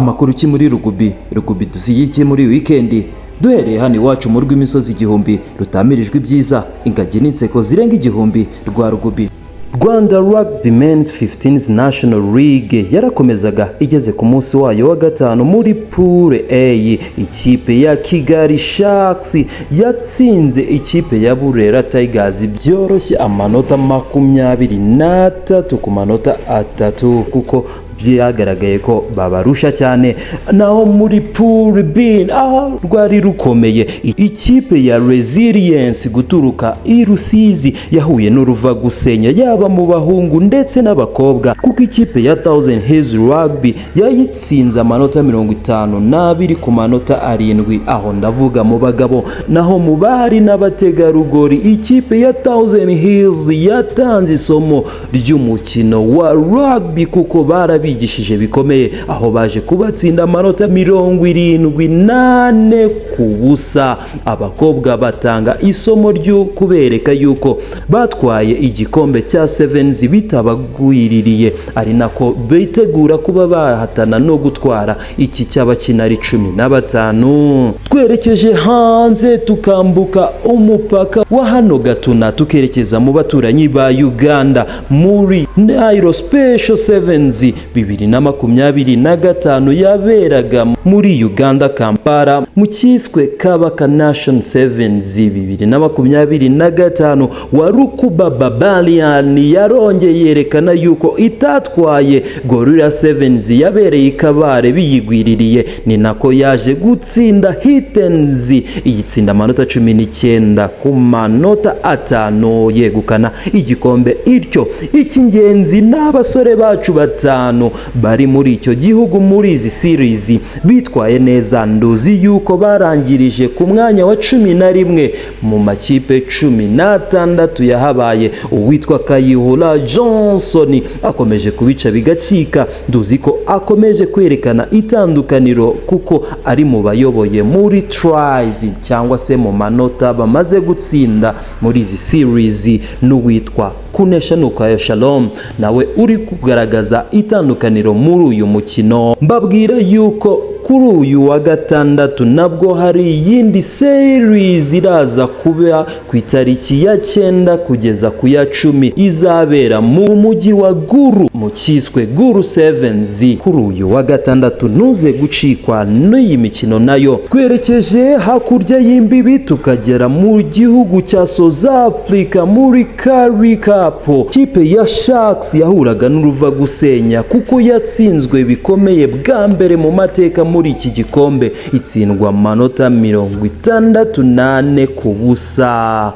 Amakuru ki muri rugby? Rugby dusigiye muri weekend, duhereye hano iwacu mu rw'imisozi igihumbi rutamirijwe ibyiza, ingagi n'inseko zirenga 1000 rwa rugby. Rwanda Rugby Men's 15 National League yarakomezaga, igeze ku munsi wayo wa gatanu muri Pool A. Ikipe ya Kigali Sharks yatsinze ikipe ya Burera Tigers byoroshye, amanota 23 ku manota 3, kuko byagaragaye ko babarusha cyane. Naho muri Pool B, aho rwari rukomeye, ikipe ya Resilience guturuka i Rusizi yahuye n'uruva gusenya, yaba mu bahungu ndetse n'abakobwa, kuko ikipe ya Thousand Hills Rugby yayitsinze amanota 52 ku manota 7. Aho ndavuga mu bagabo. Naho mu bari n'abategarugori, ikipe ya Thousand Hills yatanze isomo ry'umukino wa rugby, kuko barabigishije bikomeye, aho baje kubatsinda amanota 74-0. Abakobwa batanga isomo ryo kubereka yuko batwaye igikombe cya Sevens bitabagwiririye, ari nako bitegura kuba bahatana no gutwara iki cy'abakina ari 15. Twerekeje hanze, tukambuka umupaka wa hano Gatuna, tukerekeza mu baturanyi ba Uganda muri Nile Special Sevens 2025 yaberaga muri Uganda, Kampala, mu cyiswe Kabaka Nation Sevens 2025. Warukuba Barbarian yarongeye yerekana yuko itatwaye Gorilla Sevens yabereye i Kabare biyigwiririye, ni nako yaje gutsinda Hitens, iyitsinda amanota 19 ku manota 5, yegukana igikombe ityo. Icy'ingenzi ni abasore bacu batanu bari muri icyo gihugu muri izi series bitwaye neza. Nduzi yuko barangirije ku mwanya wa 11 mu makipe 16 yahabaye. Uwitwa Kayihura Johnson akomeje kubica bigacika. Nduzi ko akomeje kwerekana itandukaniro, kuko ari mu bayoboye muri tries cyangwa se mu manota bamaze gutsinda muri izi series, n'uwitwa Kunesha Nukayo Shalom nawe uri kugaragaza itandukaniro muri uyu mukino. Mbabwira yuko kuri uyu wa gatandatu nabwo hari iyindi series iraza kuba ku itariki ya 9 kugeza ku ya 10, izabera mu mujyi wa Gulu mu cyiswe Gulu Sevens. Kuri uyu wa gatandatu ntuze gucikwa n'iyi mikino nayo. Twerekeje hakurya y'imbibi, tukagera mu gihugu cya South Africa muri Currie Cup. Kipe ya Sharks yahuraga n'uruva gusenya, kuko yatsinzwe bikomeye bwa mbere mu mateka muri iki gikombe, itsindwa amanota 64-0.